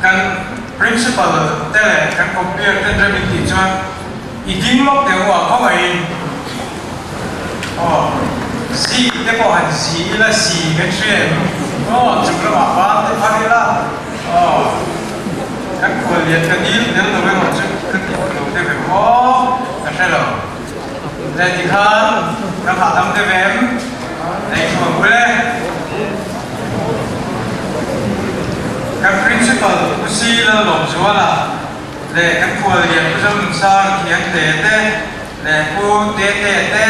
Kan Principal te leh kan compere ten rem in tih chuan i ding lawk deuh a khawngaihin aw zi te pawh han zi ila zi kan hria em aw chung lamah ban te phar ila aw kan khual lian ka dil tel lo erawh chu ka ti lo deuh em aw ka hre lo le tikhan kan hahdam deuh em nei thu ang bul e. Kan Principal Pu Si Lalawmzuala leh kan khuallian Pu Zonunsang Thiante te leh Pu Tete te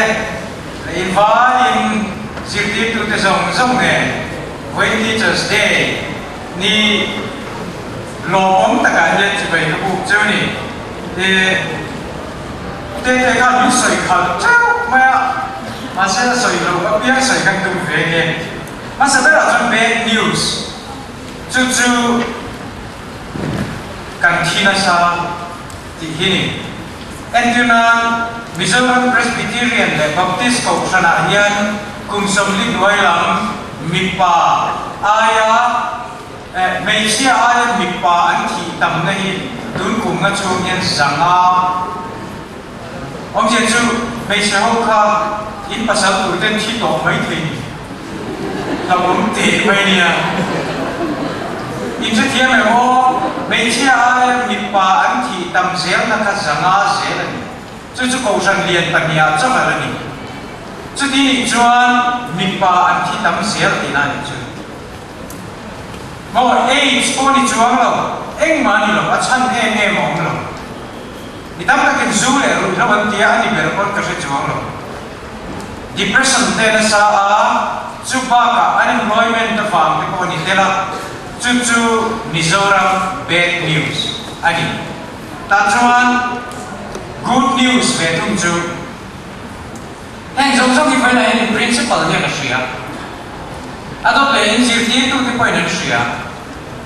leh invaiin zirtirtute zawng zawng nen Vawiin Teachers Day ni lawmawm takah hian chibai ka buk cheu ni. Ih, Tete khan min sawi khalh teuh mai a, mahse a sawi loh apiang sawi kan tum ve nge. Hmasa berah chuan bad news chu chu kan thi nasa tih hi ni. Entir nan Mizoram Presbyterian leh Baptist Kohhranah hian kum 40 hnuai lam mipa aia hmeichhia aia mipa an thih tamna hi tun kum nga chhung hian 500. Awmzia chu hmeichhe ho kha in pasal tur ten thi tawh mai thei ni. Hlauhawm teh mai nia. In hrethiam em aw, hmeichhia aia mipa an thih tam zelna kha 500 zel a ni. Chu chu kohhran lian pahniha chawhal a ni. Chuti nih chuan mipa an thi tam zel tihna a nih chu. Maw, AIDS pawh ni chuang lo, engmah a ni lo, a chhan em em a awm lo. Mi tam takin zu leh ruihhlo an tia a ni ber pawn ka hre chuang lo. Depression te nasa a, chu bakah unemployment avang te pawh a ni tel a, chu chu Mizoram bad news a ni. Tah chuan good news ve thung chu heng zawng zawng hi vawiinah hian principal hian a hria. A dawt leh in zirtirtute pawhin an hria.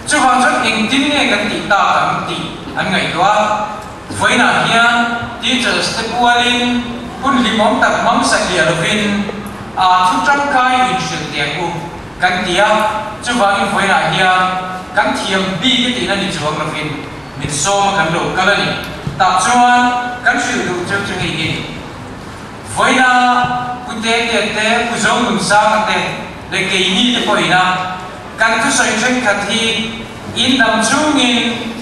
Chuvang chuan engtin nge kan tih tak ang tih an ngaihtuah a, vawiinah hian teachers te pualin hun hlimawm tak hmangsa hliah lovin aa thu tangkai inhrilh teh ang u kan ti a, chuvangin vawiinah hian kan thiam bik a tihna ni chuang lovin min sawm a kan lo kal a ni. Tah chuan kan hrilh duh cheu chu hei hi. Vawiina Pu Tetea te, Pu Zonunsanga te leh keini te pawhin a Kan thusawi thenkhat hi in dam chungin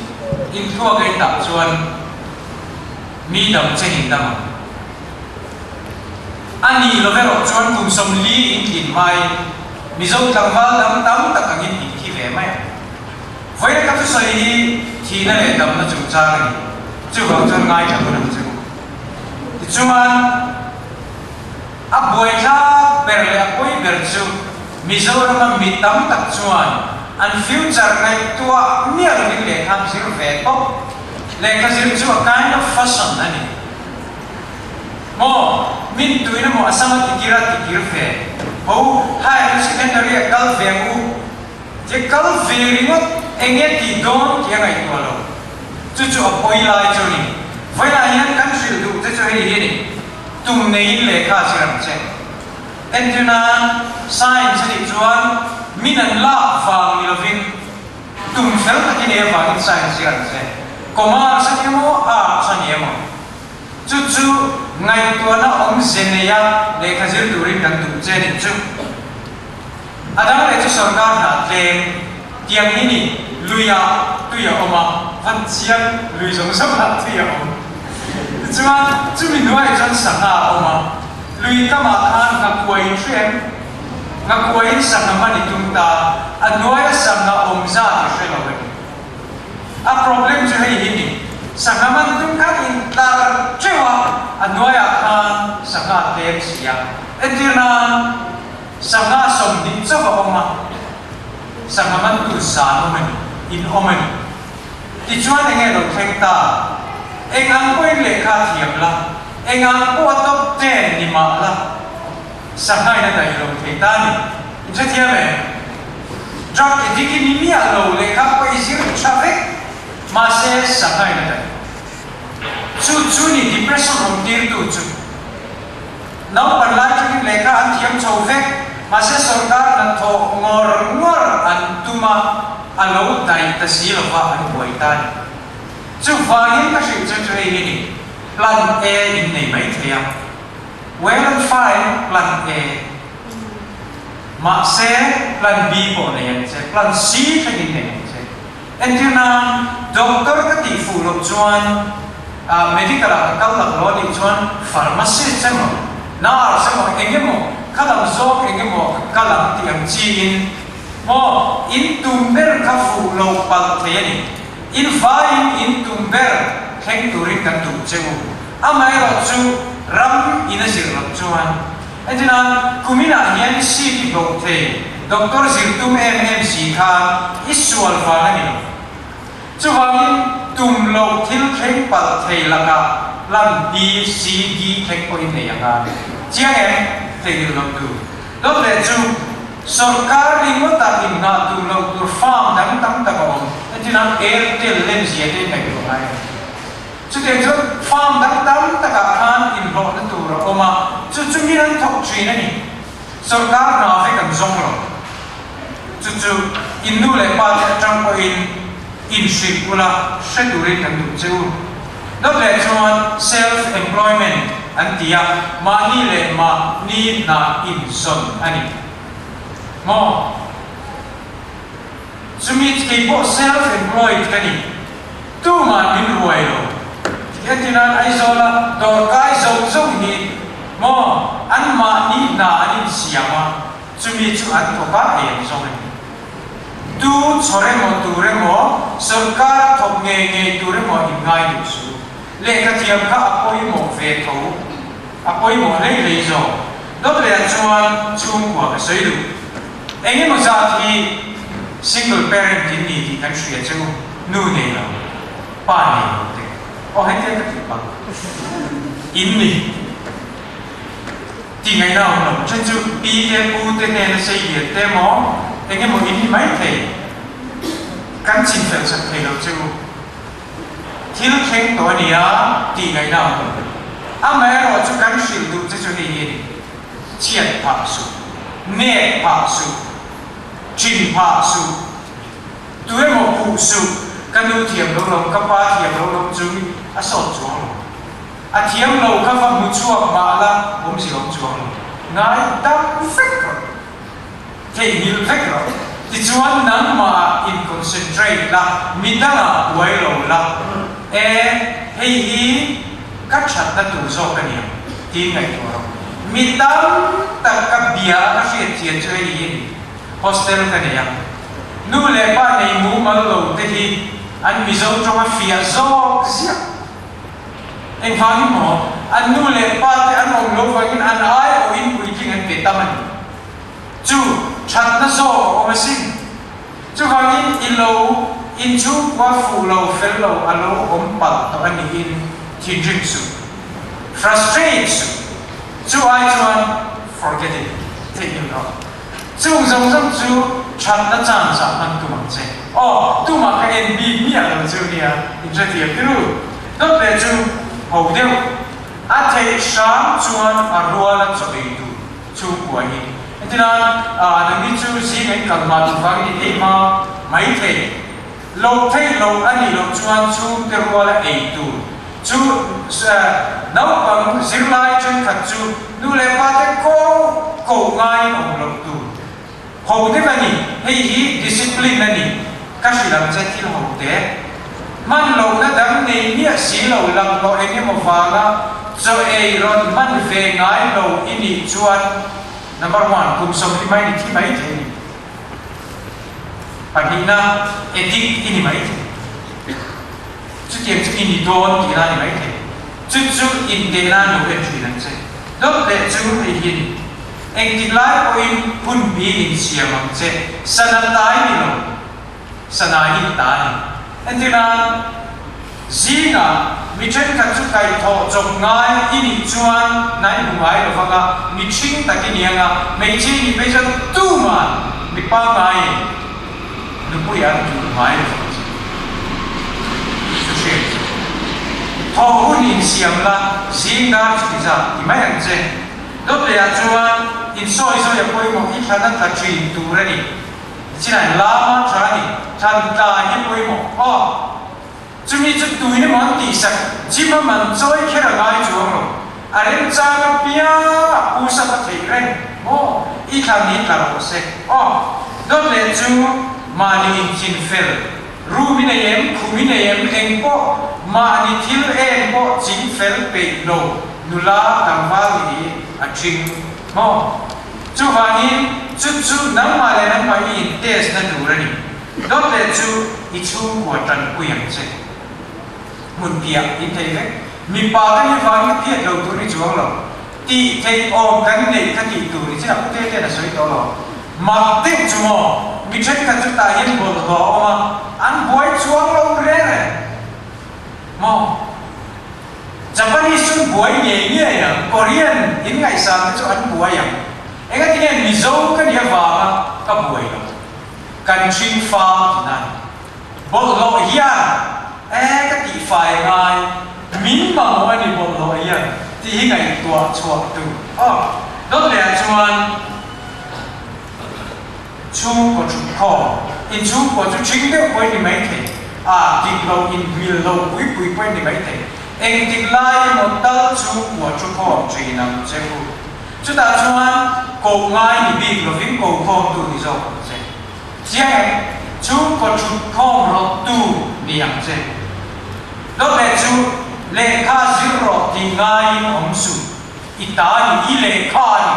in thluak a intah chuan mi dam chen in dam ang. A nih lo erawh chuan kum 40 in tlin hmain Mizo tlangval dang tam tak angin in thi ve mai ang. Vawiin ka thusawi hi thihna leh damna chungchang a ni. Chuvang chuan ngaithla hun ang che u. Tichuan a buaithlak ber leh a pawi ber chu Mizorama mi tam tak chuan an future ngaihtuah miah lovin lehkha an zir ve tawp. Lehkha zir chu a kind of fashion a ni. Maw, min tuin emaw a sama tikir a tikir ve. Ho, higher secondary a kal ve ang u. Che kal ve ringawt enge tih dawn tih a ngaihtuah lo. Chu chu a pawi lai chu a ni. Vawilah hian kan hrilh duh te chu hei hi a ni. Tum neiin lehkha a zir ang che. Entirnan, Science a nih chuan min an lak vang ni lovin tum fel takin ei avangin science hi an che. Commerce a ni emaw, arts a ni emaw, chu chu ngaihtuahna awmze neia lehkha zir turin kan duh che nih chu. A dang leh chu sorkar hna tlem tiang hi ni, luiah tui a awm a, van chiang lui zawng zawngah tui a awm. Tichuan, chumi hnuaiah chuan sangha a awm a, lui kamah khan nghakuaiin hre em? Nghakuaiin sangha hman i tum ta, a hnuaia sangha awm zat i hre lo em? A problem chu hei hi ni, sangha man tum khan in tlar teuh a, a hnuaiah khan sangha a tlem si a. Entir nan, Sangha 20 chauh a awm a, sangha mantu zan awm a ni, in awm a ni. Tichuan enge lo thleng ta? Eng ang pawhin lehkha a thiam la, eng ang pawh a top ten ni mah la, sangha in a daih lo thei ta a ni. In hrethiam em? Drug addict i ni miah lo, lehkha pawh i zir tha vek, mahse sangha in a daih. Chu chu ni depression awm tirtu chu. Naupan lai tangin lehkha an thiam chho vek, mahse sorkar hnathawh ngawr ngawr an tum a. a lo daih ta si lova an buai ta a ni. Chuvangin ka hrilh chu chu hei hi ni, Plan A in nei mai thei a, well and fine Plan A. Mahse Plan B pawh nei ang che, Plan C thlengin nei ang che. Entir nan, Doctor ka tih fuh loh chuan medical ah ka kal lak lo a nih chuan pharmacist emaw, nurse emaw eng emaw kha lam zawng eng emaw ka kal ang tih ang chiin maw in tum ber kha fuh lo palh thei a ni. In vaiin in tum ber thleng turin kan duh che u. Amaherawh chu ram in a zir loh chuan Entir nan, kuminah hian seat i boh thei, doctor zir tum em em si kha i sual vang a ni lo. Chuvangin tum loh thil thleng palh thei lakah plan B, C, D thleng pawhin nei ang a. Chiang em? Theihnghilh loh tur. Dawt leh chu, sorkar ringawtah inngah tum loh tur farm dang tam tak a awm. Entir nan, Airtel lemzia te ngaihtuah ngai a ni. Chutiang chuan farm dang tam takah khan inhlawhna tur a awm a, chu chu min an thawk thin a ni. Sorkar hna vek an zawng lo. Chu chu in nu leh pa te atang pawhin inhrilh ula hre turin kan duh che u. Dawt leh chuan self employment an ti a, mahni leh mahni hna inzawn a ni maw? Chumi kei pawh self employed ka ni. Tuman min ruai lo. Entirnan Aizawla dawrkai zawng zawng hi maw an mahni hna an insiam a, chumi chu an thawk a ei an zawng a ni. Tu chhawr emaw tur emaw, sawrkara thawk ngei ngei tur emaw in ngai duh suh. Lehkha thiam kha a pawimawh ve tho, a pawimawh hlei hlei zawk. Dawt lehah chuan chhungkua ka sawi duh. Eng emaw zat hi single parent in ni tih kan hria chu nu nei lo, pa nei lo te aw hetiang ka tih bak in ni tih ngaihna a awm lo. Then chu pi te pu te hnena sei lian te emaw eng emaw in ni mai thei kan chinfel sak thei lo che u. Thil thleng tawh a nia tih ngaihna a awm lo. Amaherawh chu kan hrilh duh che chu hei hi a ni. Chhiat phah suh, nek phah suh, thin phah suh, tu emaw puh suh, ka nu thiam lo lo, ka pa thiam lo lo chu a sawt chuang lo. A thiam lo kha va hmu chhuak mah la awmzia awm chuang lo. Ngai dam vek rawh, theihnghilh vek rawh. Tichuan nangmah in concentrate la, midangah buai lo la. E, hei hi ka thatna tur zawk a nia tiin ngaihtuah rawh. Mi tam tak ka bia a ka hriat thian chu hei hi a ni. Hostel ka nei a. Nu leh pa nei mumal lo te hi an Mizo tawng a fiah zawk ziah. Engvangin maw? An nu leh pa te an awm lo vangin an aiawhin puitling an pe tam a ni. Chu thatna zawk a awm asin. Chuvangin i lo inchhungkua fuh lo fel lo a lo awm palh tawh a niin thinrim suh, frustrate suh, chu ai chuan forget it, theihnghilh rawh. Chung zawng zawng chu thatna chance ah hman tum ang che. Aw, tumah ka en bik miah lo chu nia, inhrethiam tirh. Dawt leh chu ho deuh, a theih hram chuan a rual a chaw ei tur. Chhungkua hi hetinan nangni chu zing in kal hma duh vangin in ei hma mai thei lo theih lo a nih loh chuan chhungte ruala ei tur chu naupang zirlai thenkhat chu nu leh pa te ko koh ngaiin awm loh tur ho deuh a ni. Hei hi discipline a ni ka hrilh ang che thil ho te. Hman lohna dang nei miah si lo laklawh eng emaw vanga chaw ei rawn hman ve ngai lo i nih chuan number one kum 20 mai ni thi mai thei ni. Pahnihna addict i ni mai thei. Chutiang chu i ni dawn tihna a ni mai thei. Chu chu intehna lo en thin ang che. Dawt leh chu hei hi a ni. Engtik lai pawhin hun bi insiam ang che. Sana tai ni lo. Sana in ta a ni. Entirnan, zingah mi thenkhat chu kaihthawh chawp ngai i nih chuan nai hmu ngai lo vang a, mi ṭhing tak i ni ang a, hmeichhe i nih phei chuan tuman mi pangaiin nupui an duh ngai lo vang che. Chu hriat chu. Thawh hun insiam la, zing dar chuti zat ti mai ang che. Dawt lehah chuan insawi sawi a pawimawh i thlan a tla ṭhin tur a ni. Nichinah lama tha a ni, thlan tla hi pawimawh aw. Chumi chu tuin emaw an tihsak, gym a man chawi kher a ngai chuang lo. A remchang apiang a pu sap a theih reng maw? I thlan hi tla rawh se aw. Dawt leh chu mahni inchin fel, room i nei em, khum i nei em, eng pawh mahni thil em pawh ching fel peih lo nula tlangval nih hi a ṭhing maw? Chuvangin chu chu nangmah leh nangmah i in test na tur a ni. Dawt leh chu i chhungkua tanpui ang che. Hmun piah in thei vek. Mipa kan hi vangin a phiat lo tur ni chuang lo. Tih theih awm kan neih kha tih tur ni chinah Pute ten a sawi tawh lo. Mak deuh chu maw, mi thenkhat chu tah hian bawlhhlawh a awm a, an buai chuang lo reng reng maw? Japanese chu an buai ngei ngei ang, Korean in ngaihsan te chu an buai ang. Engatinge Mizo ka nih avanga ka buai lo. Kan hring fa tih na a ni. Bawlhhlawh hian e ka tih fai ngai, min mamawh a ni bawlhhlawh hian tih hi ngaihtuah chhuak tu aw. Dawt leh ah chuan chhungkaw thut khawm, inchhungkaw chu ṭhing deuh pawh i ni maithei, a dik lo inhmil lo pui pui pawh i ni maithei. Engtik lai emaw tal chhungkua thu khawm ṭhin ang che u. Chutah chuan koh ngai ni bik lovin ko khawmtu ni zawk ang che. Chiang em? Chu kaw thut khawm rawttu ni ang che. Dawt leh chu lehkha zir rawh tih ngaiin awm suh. I ta ni, i lehkha a ni.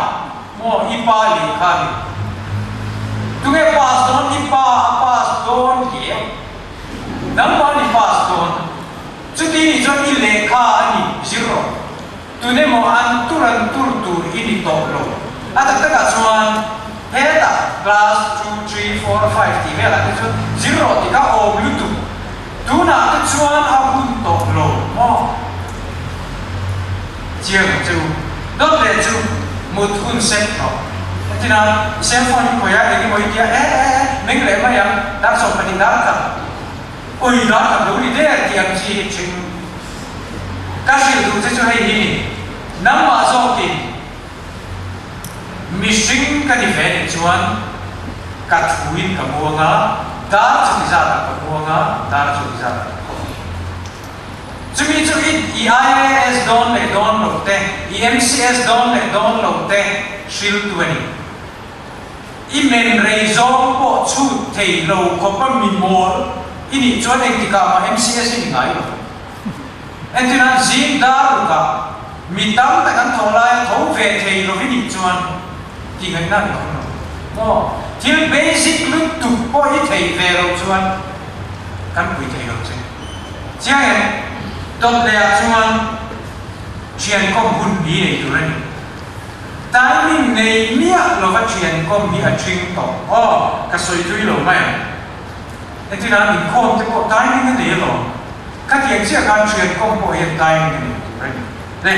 Maw i pa lehkha a ni. Tunge pass dawn? I pa a pass dawn hle. Nangmah ni pass dawn. Chuti nih chuan i lehkha a ni, zir rawh. Tunemaw an tur an tur tur i ni tawh lo. A tak takah chuan hetah class two, three, four, five tih velah te chuan zir rawh tih kha awm lutuk. Tunah te chuan a hun tawh lo maw? Chiang ang che u. Dawt leh chu mut hun set rawh. Entina i cell phone hi khawiah eng emaw i tia e e e meng leh mai ang dar 12 dar khat. Ui dar khat lo ni der tih ang chi hi ṭhing. Ka hrilh duh che chu hei hi ni, nangmah zawkin mihring ka ni ve nih chuan ka thuin ka muang a, dar chu ti zatah ka muang a, dar chu ti zatah ka khawp. Chumi chu i i IAS dawn leh dawn lo te, i MCS dawn leh dawn lo te hriltu a ni. I men rei zawng pawh chhut thei lo khawp a mi mawl i nih chuan engtikah mah MCS i ni ngai lo. Entirah zing dar rukah mi tam tak an thawh laia tho ve thei lo i nih chuan tih ngaihna an awm lo maw? Thil basic lutuk pawh i thei ve lo chuan kan pui thei lo che. Chiang em? Dawt leh ah chuan thiankawm hun ni nei tur a ni. Timing nei miah lova thian kawm hi a ṭhing tawh aw, ka sawi tui lo mai ang. Entirah inkhawm te pawh timing a nei alawm. Khatiang chiah khan thian kawm pawh hian timing a nei tur a ni. Le,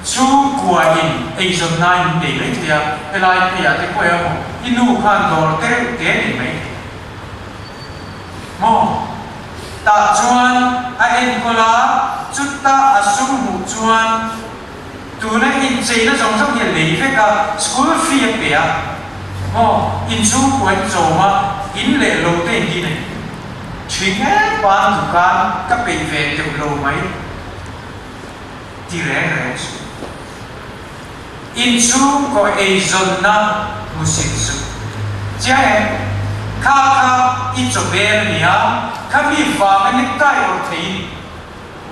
chhungkua in eizawn nain min nei mai thei a, helai pheiah te pawh emaw i nu khan dawr te reuh te a nei mai thei. Maw? Tah chuan a enkawl a, chuta a sum hmuh chuan tuna incheina zawng zawng hi a lei vek a, school fee a pe a, maw, inchhungkua in chawm a, in leh lo te in din a ni. Ṭhing em ban dukan ka peih ve teuh lo mai ti reng reng suh. Inchhungkaw eizawnna hmusit suh. Chiang em? Kha kha i chaw bel a nia, kha mi vanga necktie awrh thei i ni.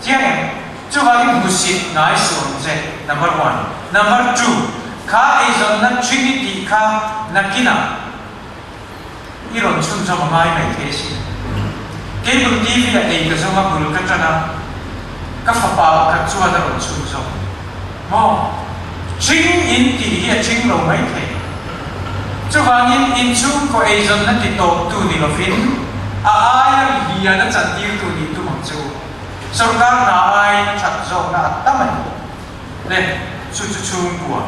Chiang em? Chuvangin hmusit ngai suh ang che, number one. Number two, kha eizawnna ṭhing i tih kha nakinah i rawn chhunzawm a ngai mai thei asin. Cable TV ah ei ka zawng a bul ka ṭan a, ka fapa pakhat chuan a rawn chhunzawm. Maw? Ṭhing in tih hi a ṭhing lo mai thei. Chuvangin inchhungkaw eizawnna ti tawptu ni lovin a aia lian a chantirtu nih tum ang che u. Sorkar hna aiin a ṭhat zawkna a tam a ni. Le, chu chu chhungkua.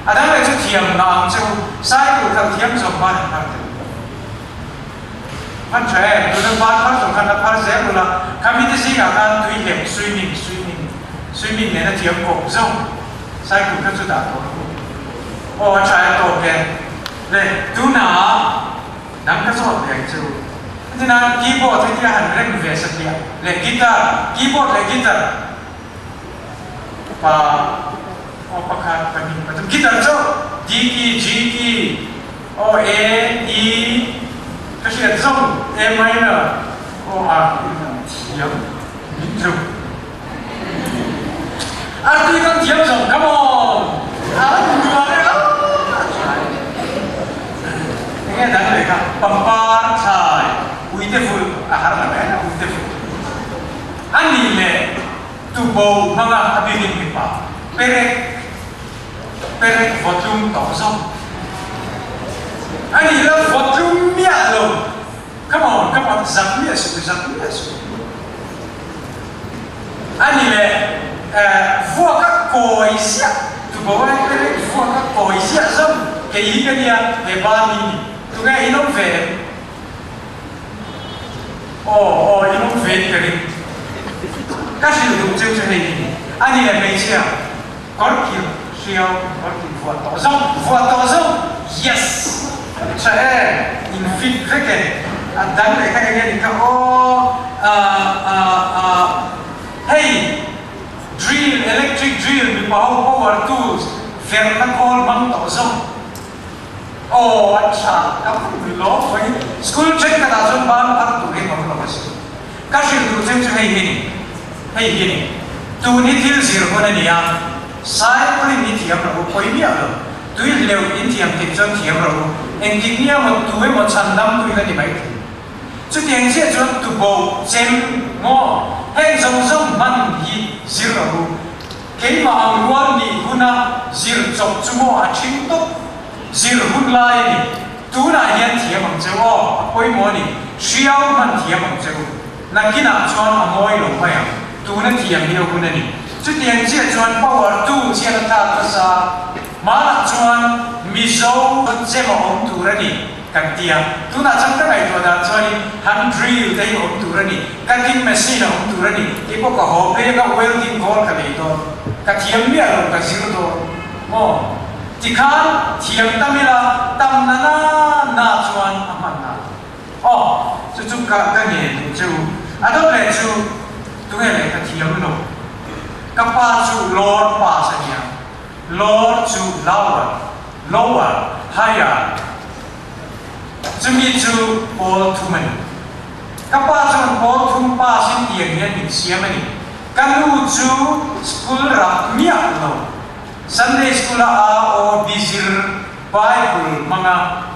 A dang leh chu thiam ngah ang che u, cycle khalh thiam zawk ban an phar thei. Hman tha em, tuna ban phar zawk khan la phar zel ula, khami te zingah khan tui hlep swimming, swimming, swimming nena thiam kawp zawk cycle kha chu dah tawh rawh u. Aw a tha e tawk e. Le tunah dang ka zawt leh ang che u. Hetinan keyboard hetia han rem ve satliah leh guitar, keyboard leh guitar pa aw pakhat pahnih pathum guitar chauh D key, G key, aw A, E ka hriat zawng A minor aw A thiam min tluk. Artui kan thiam zawng come on! A nuam e a thlai. Enge dang leh kha pangpar thlai uite vulh a har lo e uite vulh. A nih leh tubo hmanga a bikin mipa perek perek vawtlum tawh zawk. A nih la vawtlum miah lo. Come on, come on, zak miah suh, zak miah suh. A ni le, eh, vuak a kawi ziah, tubo a perek vuak a kawi ziah zawng, kei hi ka nia, he ba ni ni. Tunge in awm ve em? Aw, aw, in awm ve in ka ring. Ka hrilh duh cheu chu hei hi ni. A ni le, hmeichhia. Kawrkil hriau kawrkil vuah tawh zawng vuah tawh zawng yes tha e in fit vek e a dang leh kha enge ni kha aw ah ah ah hei drill electric drill mipa ho power tools verna khawl hmang tawh zawng aw a tha ka phun lawm mai school thenkhatah chuan ban phar tur hi awm lo a si. Ka hrilh duh cheu chu hei hi ni, hei hi ni. Tun hi thil zir hun a ni a, cycling hi thiam rawh u, pawi miah lo. Tui hleuh in thiam theih chuan thiam rawh u, engtik nia maw tu emaw chhan dam tui la ni mai thei. Chutiang chiah chuan tuboh, chem, maw, heng zawng zawng hman hi zir rawh u. Keimah ang rual nih huna zir chawp chu maw a ṭhing tawp. Zir hun lai a ni. Tunah hian thiam ang che u aw, a pawimawh a ni. Hriau hman thiam ang che u. Nakinah chuan a mawi lo mai ang. Tuna thiam hi a hun a ni. Chutiang chiah chuan power tools hian a thlak nasa. Hmanah chuan Mizo chem a awm tur a ni kan ti a. Tunah chuan ka ngaihtuah dan chuanin han drill te hi a awm tur a ni, cutting machine a awm tur a ni. Kei pawh ka haw phei a, ka welding khawl ka nei dawn. Ka thiam miah lo, ka zir dawn. Maw? Tikhan thiam tam ila tam na na na chuan a hman na. Aw, chu chu ka ka nge duh che u. A dawt leh chu tunge leh ka thiam lo. Ka pa chu Lord pass a nia. Lord chu lower, lower, higher. Chumi chu pawl thum a ni. Ka pa chuan pawl thum pass in tiang hian min siam a ni. Ka nu chu school rak miah lo. Sunday School a a aw bi zir Bible hmanga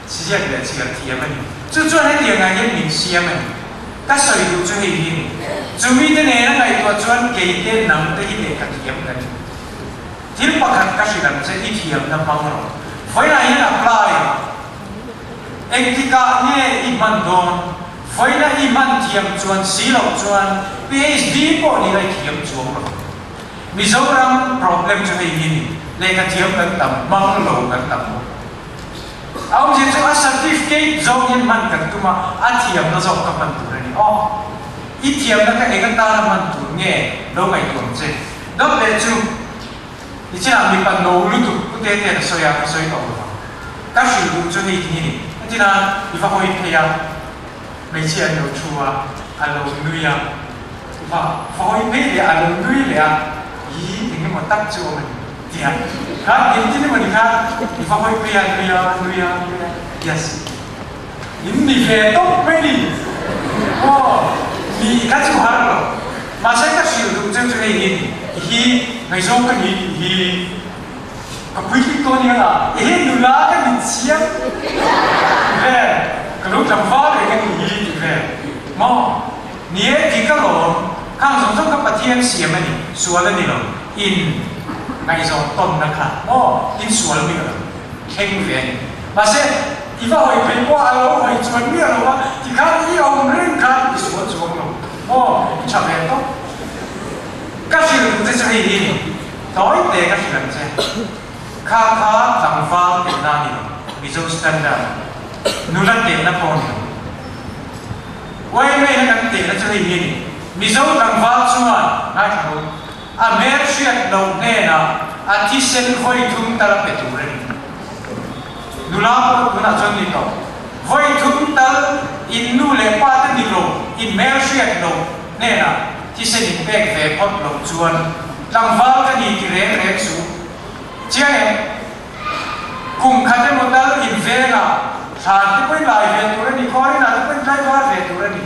ziak leh chhiar thiam a ni. Chu chuan hetiang ah hian min siam a ni. Ka sawi duh chu hei hi a ni. Chu mite nena ngaihtuah chuan kei te nang te hi lehkha thiam ka ni. Thil pakhat ka hrilh ang che i thiamna hmang rawh. Vawiinah hian apply rawh. Engtikah nge i hman dawn? Vawiina i hman thiam chuan si loh chuan PhD pawh ni la i thiam chuang lo. Mizoram problem chu hei hi ni, lehkha thiam kan tam, hmang lo kan tam bawk. A awmzia chu a certificate zawng hian hman kan tum a, a thiamna zawk ka hman tur a ni. Aw, i thiamna kha eng atana hman tur nge lo ngaihtuah ang che. Dawt leh chu nichinah mipa no lutuk Pu Tetean a sawi a, ka sawi tawh lo vang. Ka hrilh duh chu hei hi ni, hetinan i va hawi phei a, hmeichhia an lo thu a, a lo nui a. Va vawi phei leh a lo nui leh a, ih eng emaw tak chu awm a ni ti a, kha engtin emaw ni kha i va hawi phei a, nui a, nui a, nui a, yes in ni ve tawp mai ni aw ni kha chu har lo mahse ka hrilh duh cheu chu hei hi ni i hi ngaihzawng ka ni tih hi ka puitling tawh nia la i hi nula ka ni chiang ve ka lo tlangval reng a ni hi ti ve maw. Ni e, dik alawm. Khang zawng zawng kha Pathian siam a ni, sual a ni lo. In ngaihzawn tawnna kha maw in sual miah lo, thleng ve a ni. Mahse, i va hawi phei pawh a lo hawi chuan miah lo a, tikhan i awm reng khan i sual chuang lo maw, i tha ve tawp. Ka hrilh duh che chu hei hi ni, tawi te ka hrilh ang che. Kha kha tlangval tehna a ni lo, Mizo standard, nula tehna pawh a ni lo. Uaimei na kan tehna chu hei hi a ni. Mizo tlangval chuan ngaithla ho, a hmelhriat loh hnenah a thisen vawi thum tal a pe tur a ni. Nula pawh tunah chuan ni tawh. Vawi thum tal in nu leh pa te ni lo, in hmelhriat lo hnenah thisen in pek ve phawt loh chuan tlangval ka ni ti reng reng suh. Chiang em? Kum khat emaw tal in vengah thlan te pawhin lai ve tur a ni, khuarinah te pawhin tlaivar ve tur a ni.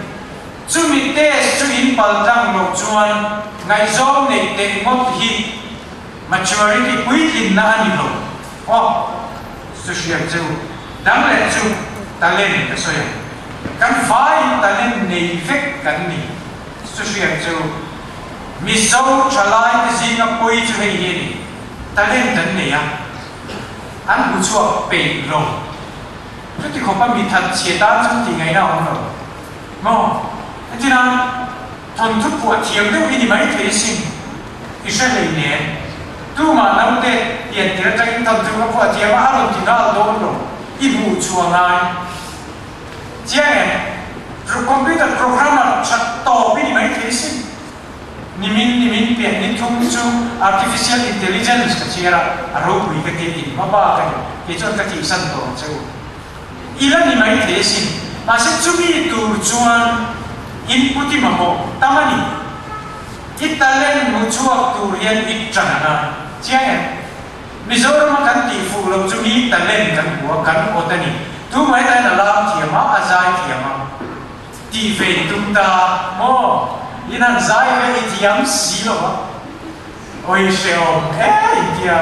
Chumi test chu in pal tlang loh chuan ngaihzawng neih teh ngawt hi maturity puitlinna a ni lo. Aw, chu hriat chu dang leh chu talent ka sawi ang. Kan vaiin talent nei vek kan ni. Chu hriat chu Mizo thalai te zinga pawi chu hei hi a ni. Talent an nei a, an hmu chhuak peih lo. Chuti khawpa mi that chhia tan chuan tih ngaihna a awm lo. Maw? Hetina thawnthu phuah thiam deuh hi ni mai thei asin. I hre hlei nen. Tumah naute pian tir atangin thawnthu ka phuah thiam a, a rawn ti nghal dawn lo. I hmuh chhuah ngai. Chiang em? Computer programmer that tawp hi ni mai thei asin. Nimin nimin pian ni thum chu Artificial Intelligence ka chhiar a, a ropui ka ti in hma bak a ni. Kei chuan ka tihsan tawh ang che u. I la ni mai thei asin. Mahse chumi tur chuan input i mamawh tam a ni. I talent hmu chhuak tur hian i tan a ngai. Chiang em? Mizorama kan tih fuh loh chu mi talent kan hmu a, kan awt a ni. Tumah hian a lam thiam a, a zai thiam a. Tih ve i tum ta maw? In han zai ve i thiam si lo a. Awi hrehawm e i tia.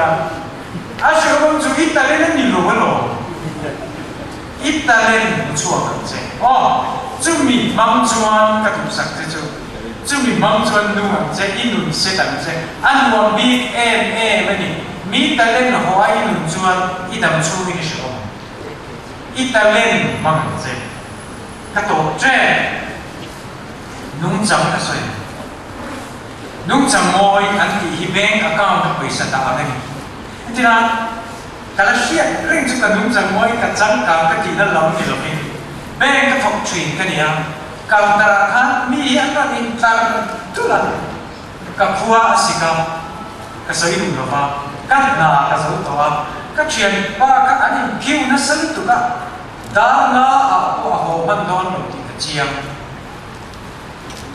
A hrehawm chu i talent a ni lo alawm. I talent hmu chhuak ang che. Aw, chumi hmang chuan ka duhsak che chu. Chumi hmang chuan nung ang che, i nun set ang che. A nuam bik em em a ni. Mi talent haw a i nun chuan i dam chhungin i hrehawm. I talent hmang ang che. Ka tawp ṭep. Nungchang ka sawi. Nungchang mawi an tih hi bank account a pawisa dah ang a ni. Entirah, ka la hriat reng chu ka nungchang mawi ka changkang ka tihna lam ni lovin bank ka thawk ṭhin ka ni a, counter ah khan mi hi an rawn intlar dul a, ka khua a sik a, ka sawi duh lo va, ka hna ka zo tawh a, ka ṭhianpa kha an inphiu nasa lutuk a, Darna ah pawh a haw hman dawn lo tih ka chiang.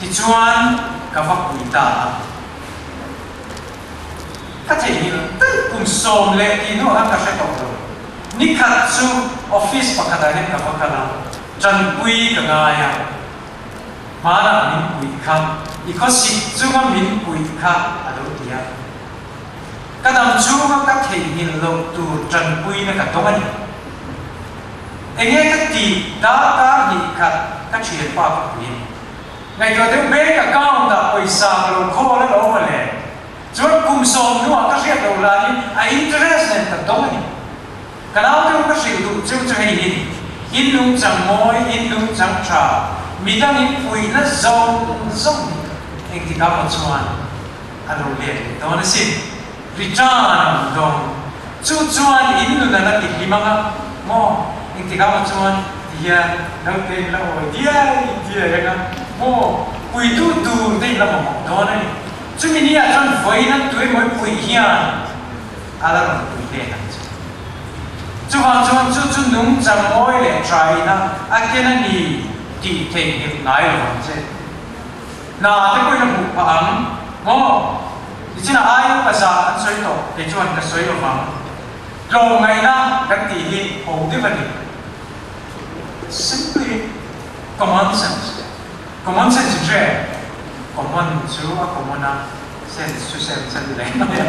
Tichuan ka va pui ta a. Ka theihnghilh daih kum 10 leh tih hnuah khan ka hre tawh lo. Nikhat chu office pakhatah hian ka va kal a, tanpui ka ngai a. Hmanah min puih kha, i khawsik chunga min puih kha a lo ti a. Ka dam chhunga ka theihnghilh loh tur tanpuina ka dawng a ni. Enge ka tih darkar hnih khat ka thianpa ka pui a ni. Ngaihtuah deuh bank account ah pawisa ka lo khawl a lo awm a le. Chuan kum 10 hnuah ka hriat loh lanin a interest nen ka dawng a ni. Ka nau deuh ka hrilh duh cheu chu hei hi ni. In nungchang mawi, in nungchang tha, midangin puihna zawng zawng hi engtikah maw chuan a lo let leh dawn asin. Return a awm dawn. Chu chuan in nun a la ti hlim ang a, maw? Engtikah maw chuan ti hian naute in la awi diai diai ang a, maw? Puitu tur te in la mamawh dawn a ni. Chumi ni ah chuan vawiin an tuemawi puih hian a la rawn pui let ang che. Chuvang chuan chu chu nungchang mawi leh tha ina a ken a ni tih theihnghilh ngai lo ang che. Hna te pawhin a hmuh phah ang maw? Nichinah ai upa zah an sawi tawh, kei chuan ka sawi lo vang. Tlawmngaihna kan tih hi ho deuh a ni. Simply common sense. Common sense in hre em? Common chu a common a, sense chu sense a ni leh mai a.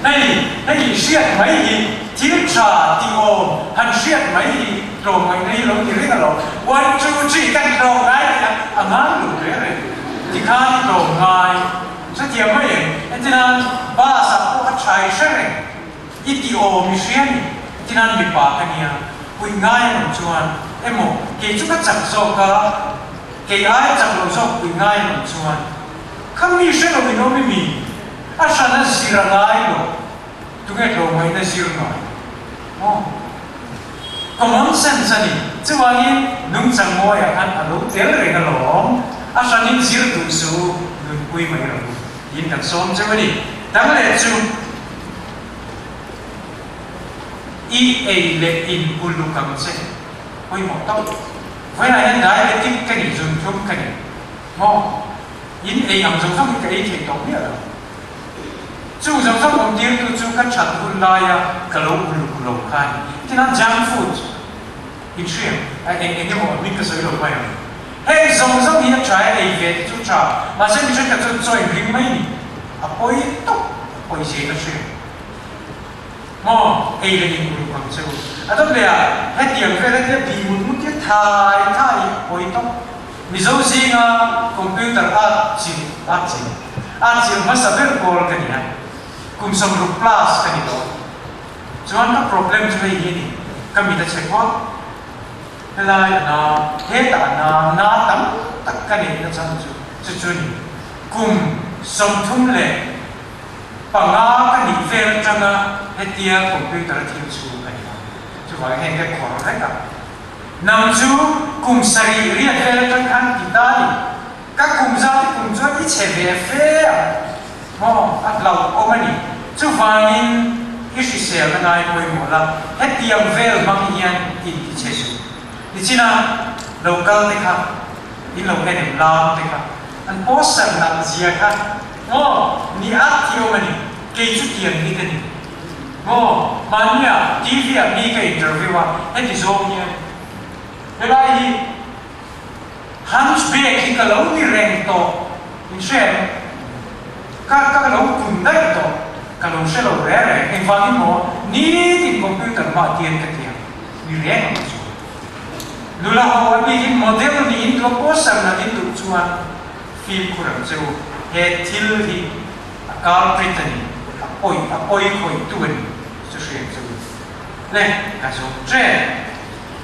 Hei, hei hriat mai hi thil tha tih awm han hriat mai hi tlawmngaihna hi lo ni reng a lo. One, two, three kan tlawmngai tih a a ngai lo reng reng. Tikhan i tlawmngai hrethiam mai em? Entirnan bus ah pawh a tha i hre reng. I tih awm i hria ni. Entirnan mipa ka nia, puih ngai a awm chuan emaw kei chu ka chak zawk a, kei aia chak lo zawk puih ngai a awm chuan kha mi hre lo in awm i mi? A hran a zir a ngai lo. Tunge tlawmngaihna zir ngai? Maw? Common sense a ni. Chuvangin nungchang mawiah khan a lo tel reng alawm. A hranin zir duh suh u, nunpui mai rawh u tiin kan sawm cheu a ni. Dang leh chu. I ei leh in uluk ang che. Pawimawh tawp. Vawiinah hian diabetic ka nih zunthlum ka ni maw? In ei ang zawng zawng hi ka ei thei tawh miah lo. Chung zawng zawng awm tirtu chu ka that hun laia ka lo uluk lo kha a ni. Tinan junk food in hriam a eng eng emaw hming ka sawi lo mai ang. Heng zawng zawng hi a tha e, ei ve te chu tha, mahse mi thenkhat chuan chaw in ring mai ni. A pawi tawp, a pawi zia ka hria. Maw, ei leh in uluk ang che u. A dawt leh ah, hetiang vel hetia bi ngut ngut hi thai thai hi a pawi tawp. Mizo zinga computer at chilh at chilh at chilh hmasa ber pawl ka ni a, kum 60 plus ka ni tawh. Chuan ka problem chu hei hi a ni, ka mit a chhe phawt. Helai a na, hetah a na, na tam tak ka neihna chhan chu chu chu a ni. Kum 35 ka nih vel atanga hetia computer a thil chu ka ni a, chuvangin heng te khawr vek a. Nang chu kum sarih riat vel atang khan ti ta ni. Ka kum zat i kum chuan i chhe ve fe ang maw? A hlauhawm a ni. Chuvangin i hriselna ngai pawimawh la, hetiang vel hmang hian in ti chhe suh. Nichina lo kal te kha, in lo en em lam te kha, an poster nalh zia kha maw? Ni a ti awm a ni. Kei chu tiang hi ka ni. Maw, mahnia TV ah mi ka interview a, heti zawng hian helai hi hunchback hi ka lo ni reng tawh, in hre em? Ka ka lo kun daih tawh, ka lo hre lo reng reng, engvangin maw nitin computer hmaah tian ka ti ang, ni reng ang chu. Nula ho a bikin model niin duh a poster nalh in duh chuan fimkhur ang che u, he thil hi. A culprit a ni, a pawi, a pawi khawihtu a ni chu hriat chu le ka zawng ṭep.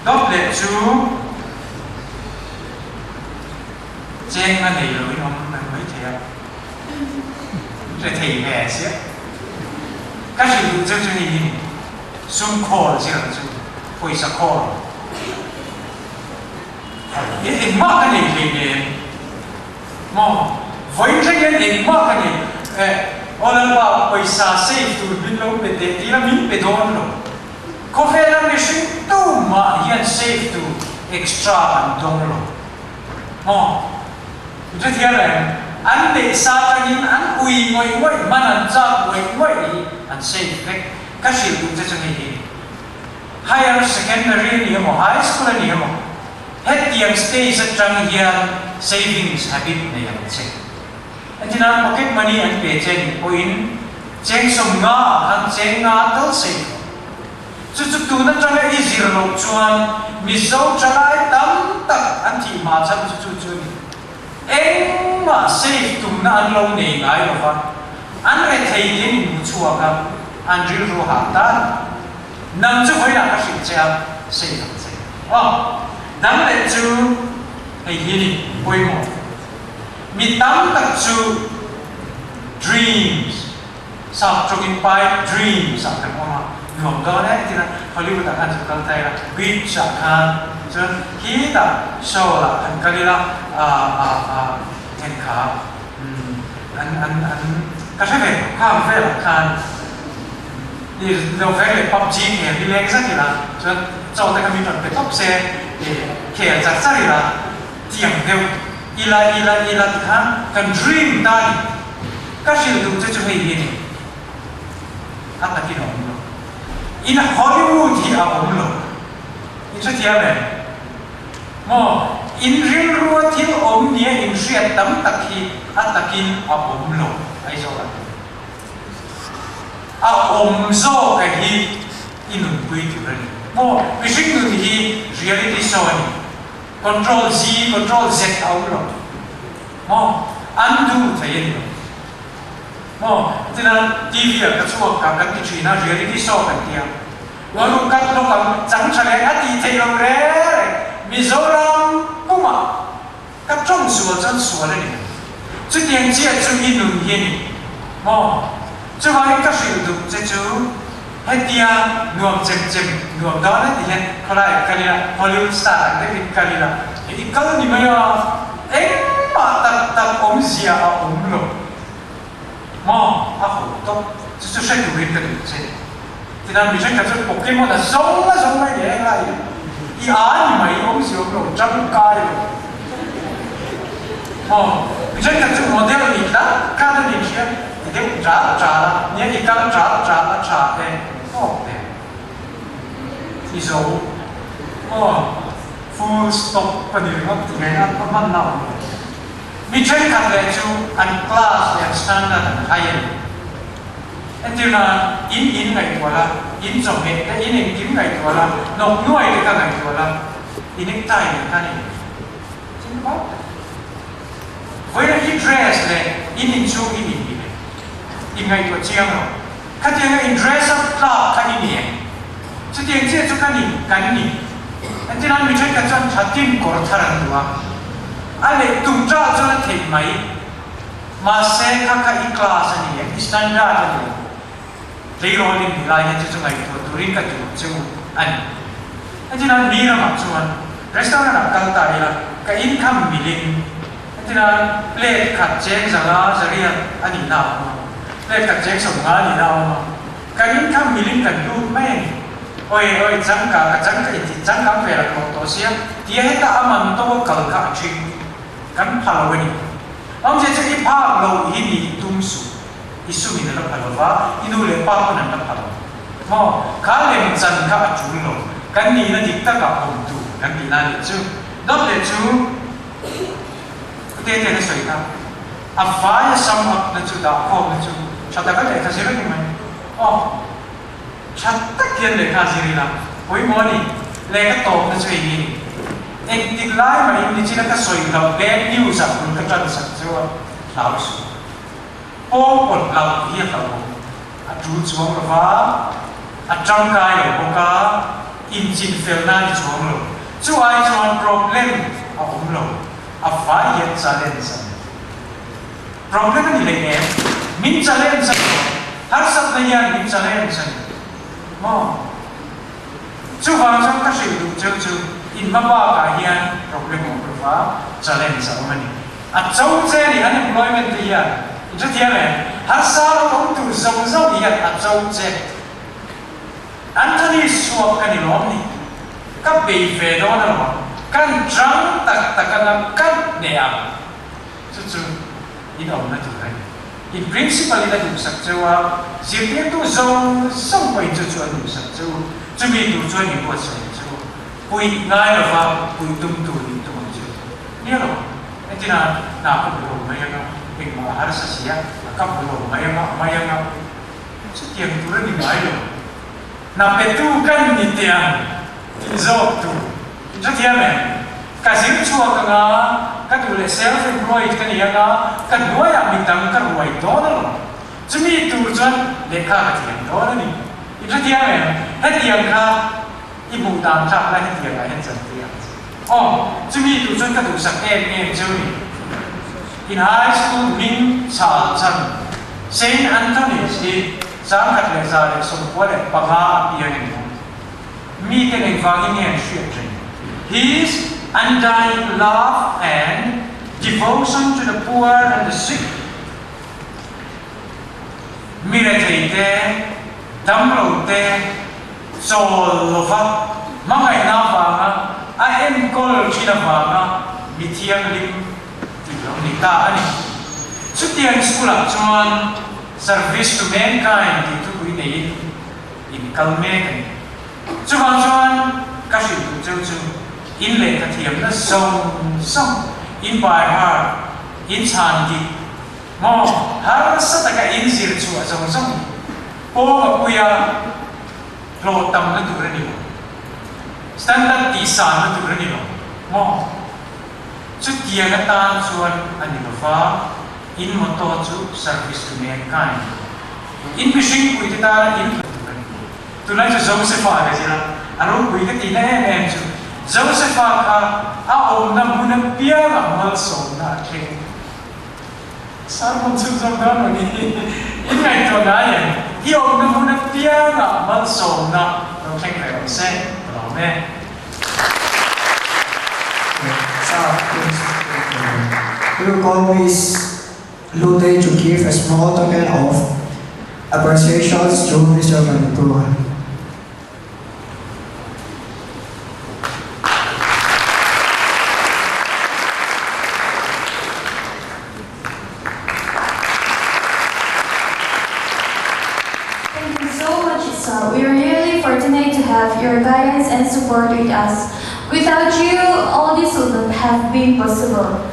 Dawt leh chu cheng a nei lo in awm reng mai thei a, hre thei ve sia. Ka hrilh duh cheu chu hei hi ni, sum khawl zir ang chu, pawisa khawl. Engmah ka nei hleinem. Maw? Vawiin thleng hian engmah ka nei. Eh, aw Lalpa, pawisa save tur min lo pe teh tih la min pe dawn lo. Khawvela mihring tumah hian save tur extra an dawng lo. Maw? I hrethiam em? An neih sa atangin an ui ngawih ngawih, hman an chak ngawih ngawih hi an save vek. Ka hrilh duh che chu hei hi. Higher secondary a ni emaw, high school a ni emaw, Hetiang stage atang hian savings habit nei ang che. Entirnan pocket money an pe che nih pawhin cheng 50 ah khan cheng nga tal save rawh. Chu chu tun atanga i zir loh chuan Mizo thalai tam tak an thih hma chhan chu chu chu a ni. Engmah save tumna an lo nei ngai lo va, an rethei te an inhmu chhuak a, an rilru hah ta a ni. Nang chu vawiinah ka hrilh che a, save ang che. Aw, dang leh chu hei hi ni pawimawh. Mi tam tak chu dreams, sap tawngin pipe dreams ah kan awm a, nuam dawn e tina Hollywood ah khan chu kal ta ila, beach ah khan chuan khitah show lah han kal ila, ah ah ah eng kha umm an an an ka hre ve khang velah khan. I lo veng leh PUBG khel hi leng zet ila chuan chaw te kha min rawn pe tawp se i khel char char ila tiang deuh ila ila ila ti khan kan dream ta ni. Ka hrilh duh che chu hei hi a ni. A takin a awm lo. In Hollywood hi a awm lo. I hrethiam em? Maw? In rilrua thil awm nia inhriat tam tak hi a takin a awm lo. Aizawl ah. A awm zawk a hi i nunpui tur a ni. Maw? Mihring nun hi reality show a ni. Control Z, control Z a awm lo. Maw? An duh thei a ni lo. Maw? Tina TV ah ka chhuak ka kan ti thin a, reality show kan ti a. Ngaru kat lawk ang, chang tha leh a tih theih lo reng reng. Mizoram pumah. Ka tawng sual chuan sual a ni lo. Chutiang chiah chu i nun hi a ni maw? Chuvangin ka hrilh duh che chu hetia nuam chem chem nuam dawn a ti hian khawlai kal ila, Hollywood star ang deuhin kal ila, i kal ni mai a, engmah tak tak awmzia a awm lo maw? A ho tawp. Chu chu hre turin ka duh che. Tinan mi thenkhat chuan Pokemon a zawng a zawng mai leh englai in i a ni mai awmzia awm lo tangkai lo. Maw mi thenkhat chu model nih tlat tlat a ni hria ti deuh ṭal ṭal a nia i kal ṭal ṭal a ṭha e tawk teh i zo maw full stop a ni ringawt ti ngaihna a hmanna awm lo. Mi thenkhat leh chu an class leh an standard an hai a ni. Entirna, in in ngaihtuah la, in chawhmeh te in engkim ngaihtuah la, nawk nuai te kha ngaihtuah la, i necktie nen khan in thil vak tak. Vawiina i dress leh in inchhung in inhnih leh in ngaihtuah chiang lo. Khatianga in dress up tlak kha i ni em? Chutiang chiah chu ka ni, kan ni. Entirna, mi thenkhat chuan thatin kawr thar an duh a, a leh tum ṭah chuan a theih mai. Mahse, kha kha i class a ni em? I standard a ni em? Tleirawl in ni lai hian chu chu ngaihtuah turin ka duh che u a ni. Hetinan mi ramah chuan restaurant ah kal ta ila ka income milin hetinan plate khat cheng zanga zariat a nihna a awm a, plate khat cheng sawmnga a nihna a awm a, kan income milin kan lut mai a ni. Oi oi changka ka changka inti changkang ve laklawh tawh sia tia heta a man to a kal kha a ṭhing kan pha lo a ni. Awmzia chu i phak loh hi nih tum suh. I sumin a la pha lo va, i nu leh pa pawn an la pha lo. Maw? Kha lemchan kha a tul lo. Kan nihna dik takah awm tur kan tihna a nih chu. Dawt leh chu Pute ten a sawi kha, a vai a sam up na chu dah khawmna chu tha taka lehkha zir a ni mai. Aw, tha tak hian lehkha zir ila pawimawh a ni. Lehkha tawpna chu eng nge ni? Engtik lai mahin nichina ka sawi loh bad news ah bul ka tan sak chu a hlau suh. Pawng pawt loh hi a hlauhawm. A tul chuang lo va, a tangkai lo bawk a, inchin felna a ni chuang lo. Chu ai chuan problem a awm lo, a vai hian challenge a ni. Problem a ni hlei em? Min challenge a ni lo. Harsatna hian min challenge a ni maw? Chuvang chuan ka hrilh duh cheu chu in hma bakah hian problem awm lo va, challenge a awm a ni. A cho che a ni, unemployment te hian i hrethiam em? Harsa lo awm tur zawng zawng hian a cho che. Anthony suak ka ni lawm ni? Ka bei ve dawn alawm, kan chang tak tak anga kan hneh ang. Chu chu in awmna tur a ni. In principal in a duhsak cheu a, zirtirtu zawng zawng pawhin chu chu an duhsak cheu. Chumi tur chuan in buatsaih chu puih ngai lova puih tum tur nih tum ang chu. Nia lo, entina hna ka hmu lo mai anga, engmah a harsa si a, ka hmu lo mai anga, mai anga. Chutiang tur a ni ngai lo. Hna petu kan ni teh ang tih zawk tur. Chutiang em? Ka zir chhuak anga, ka duh leh self employed ka ni anga, ka hnuaiah mi dang ka ruai dawn alawm. Chumi tur chuan lehkha ka thiam dawn a ni. I hrethiam em? Hetiang kha i hmuh dan thlak la hetiang ah hian chantir ang che. Aw, chumi tur chuan ka duhsak em em cheu ni. In high school hming chhal chan Saint Anthony's hi 1195 a piang em maw? Mite engvangin nge an hriat reng? His undying love and devotion to the poor and the sick, Mi rethei te, damlo te chawl lova hmangaihna avanga a enkawl thin avanga mi thianghlim tih lo ni ta a ni. Chutiang school-ah chuan Service to Mankind tih thupui neiin in kal mek a ni. Chuvang chuan ka hrilh duh cheu chu in lehkha thiamna zawng zawng, in by heart, in chhan dik maw, harsa taka in zir chhuah zawng zawng hi pawng a pui a, hlawh tamna tur a ni lo, standard tihsanna tur a ni lo maw? Chutiang atan chuan a ni lo va, in motto chu Service to Mankind. In mihring puite tana in hlut tur a ni. Tunlai chu Josefa ka zir a, a ropui ka tihna em em chu Josefa kha a awmna hmun apiangah malsawmna a thleng. Sermon chhunzawm dawn lo ni. In ngaihtuah ngai em? I awmna hmun apiangah malsawmna lo thleng ve awm se ka lawm e. Will call Miss Lute to give a small token of appreciation to Mr. Manitua. Sir, we are really fortunate to have your guidance and support with us. Without you, all this would not have been possible.